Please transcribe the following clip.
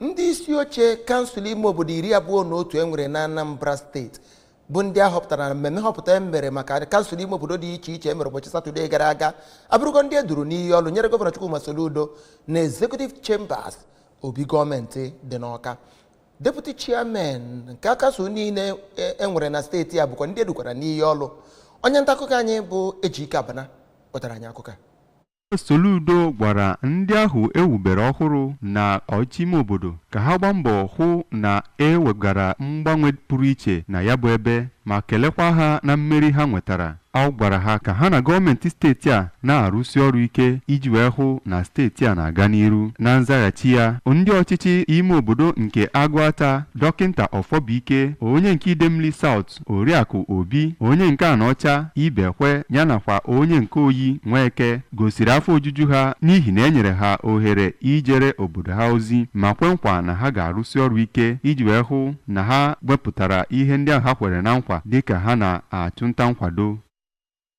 Ndị isi oche kansụl ime obodo 21 e nwere na Anambra Steeti bụ ndị a họpụtara na mmemme nhọpụta e mere maka kansụl ime obodo dị iche iche e mere ụbọchị Satọdee gara aga abụrụgo ndị e duru n'iyi ọlụ nyere Gọvanọ Chukwuma Soludo na Executive Chambers, obi gọọmenti dị n'Ọka. Deputy Chairman nke kansụl niile e nwere na steeti a bụkwa ndị e dukwara n'iyi ọlụ. Onye nta akụkọ anyị bụ Ejike Abana wetara anyị akụkọ a. Soludo gwara ndị ahụ e wubere ọhụrụ na ọchịchị ime obodo ka ha gbaa mbọ hụ na e wegara mgbanwe pụrụ iche na ya bụ ebe, ma kelekwa ha na mmeri ha nwetara. Ọ gwara ha ka ha na gọọmenti steeti a na-arụsi ọrụ ike iji wee hụ na steeti a na-aga n'iru. Na nzaghachi ya, ndị ọchịchị ime obodo nke Agụata, Dọkịnta Ọfọbụike, onye nke Idemili South, Oriakụ Obi, onye nke Anaọcha, Ibekwe, ya nakwa onye nke Oyi, Nweke, gosiri afọ ojuju ha n'ihi na e nyere ha ohere ijere obodo ha ozi, ma kwe nkwa na ha ga-arụsi ọrụ ike iji wee hụ na ha wepụtara ihe ndị ahụ ha kwere na nkwa dịka ha na-achụ nta nkwado.